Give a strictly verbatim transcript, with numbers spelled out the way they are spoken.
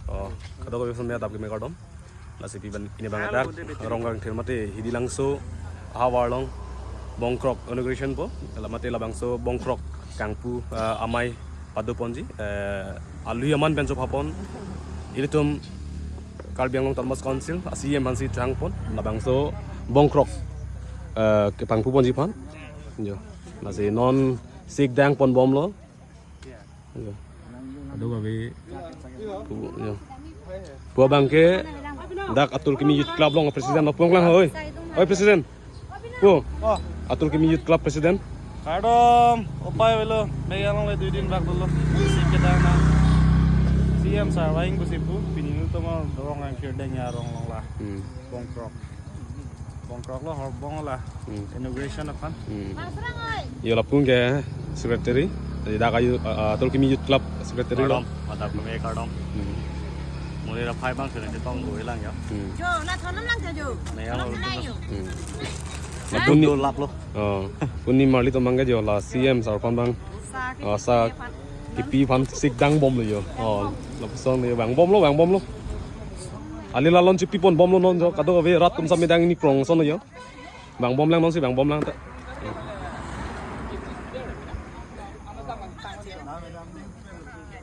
Oh, kadokave ason me adap keme kardom. Lasi pini abang, pini abang adak Rongkangthir mate Hidilangso ahavar along Bongkrok inauguration po. La mate labangso Bongkrok kangpu, eh, amei padoponji, eh, alui aman pen chopapon. Ilitum Karbi Anglong Autonomous Council a-C E M aphansi changpon labangso Bongkrok, eh, kepangpuponji aphan. Jo. Lasi non sik dangponbomlo. Jo. Kadokave pu, jo. Pu abangke dak Atur Kimi Youth Club along president lo, pu nanglang, oi. Oi, president. Pu. Oh. Atur Kimi Youth Club president. Kardom, opai avelo, mega along le dui din bak dolo. Sik kedang na. C E M sir vang pusi pu, pini nelitum Rongkangthir Dengya arong along la. Hmm. Bongkrok. Bongkrok lo, horbong la. Hmm. Inauguration aphan. Hmm. Yo, lapu ke secretary. Jadi dak ayu, uh, uh, Atur Kimi Youth Club secretary lo. Kardom, adap keme kardom. Hmm. Muli ra phai bang sini chetong do ilang ya. Hmm. Jo, la thonam lang jo. Mega along. Thonam lang jo. Hmm. Lapu ni, do lap lo. Oh. Pu nimarli atum abangke jo la C E M sir aphan bang. Sa, oh, sa kipi aphan. Kipi aphan sik dangbomlo jo. Oh, lapuson le vangbomlo, vangbomlo. Ali la lon chipiponbomlo non jo, kadokave rat atum sami dang ni krong ason jo. Vangbomlang nonsi, vangbomlang ta.